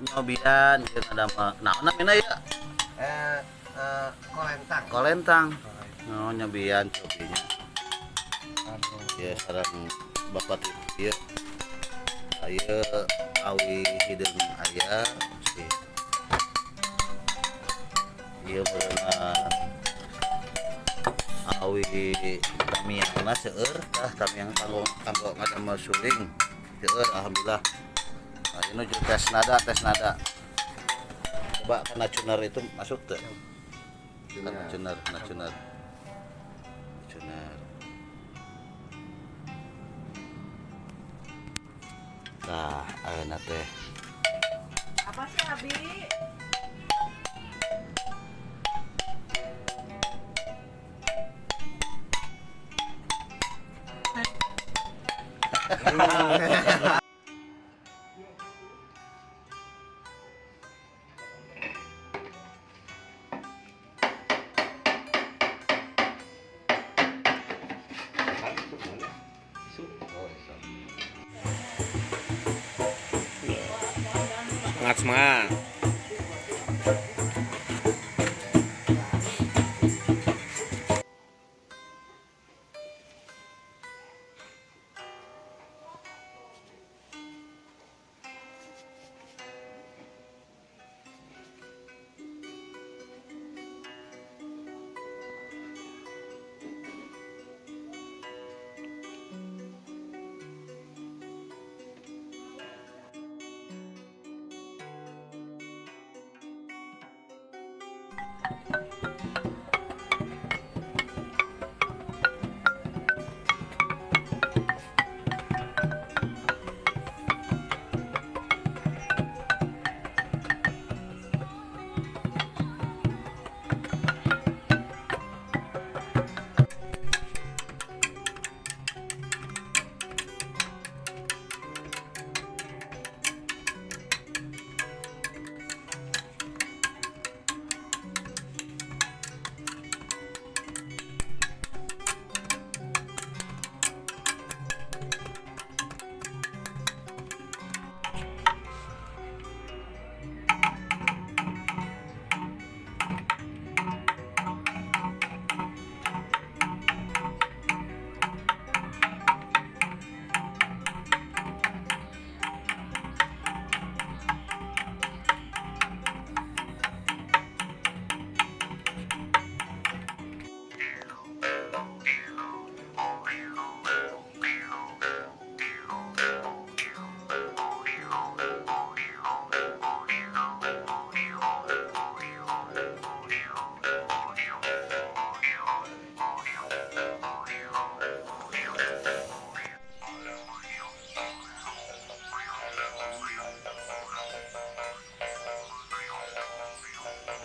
Nyobian jeung ada naon namina ya? Kolentang. Kolentang. Oh, nyobian cobinya. Ya sareng Bapak ieu. Aya awi hideung aya sih. Ieu meureunna awi tamiangna seueur tah tamiang kanggo kanggo ngadamel suling. Seueur alhamdulillah. Nah, ini nuju tes nada, tes nada. Coba kena tuner itu masuk tuh. Kena tuner, kena tuner. Tuner. Nah, ayeuna teh. Apa sih, Abi? Semangat semangat.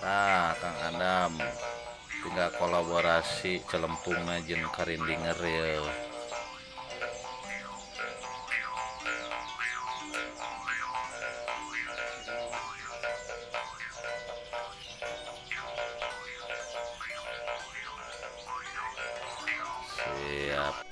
Nah, Kang Andam tinggal kolaborasi celempungna jeung karindinger ya. Siap.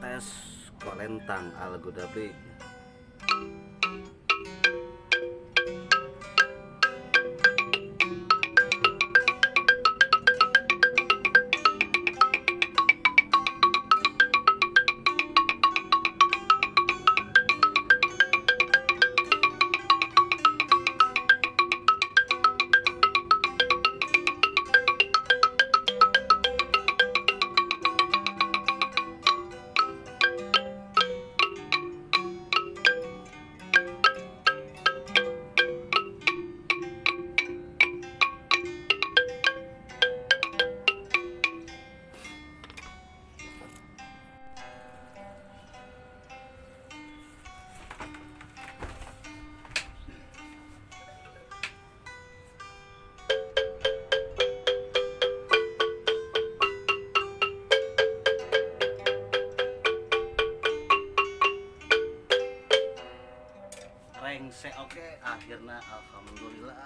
Tes kolentang al gudabrik. Rengse, oke, akhirnya alhamdulillah.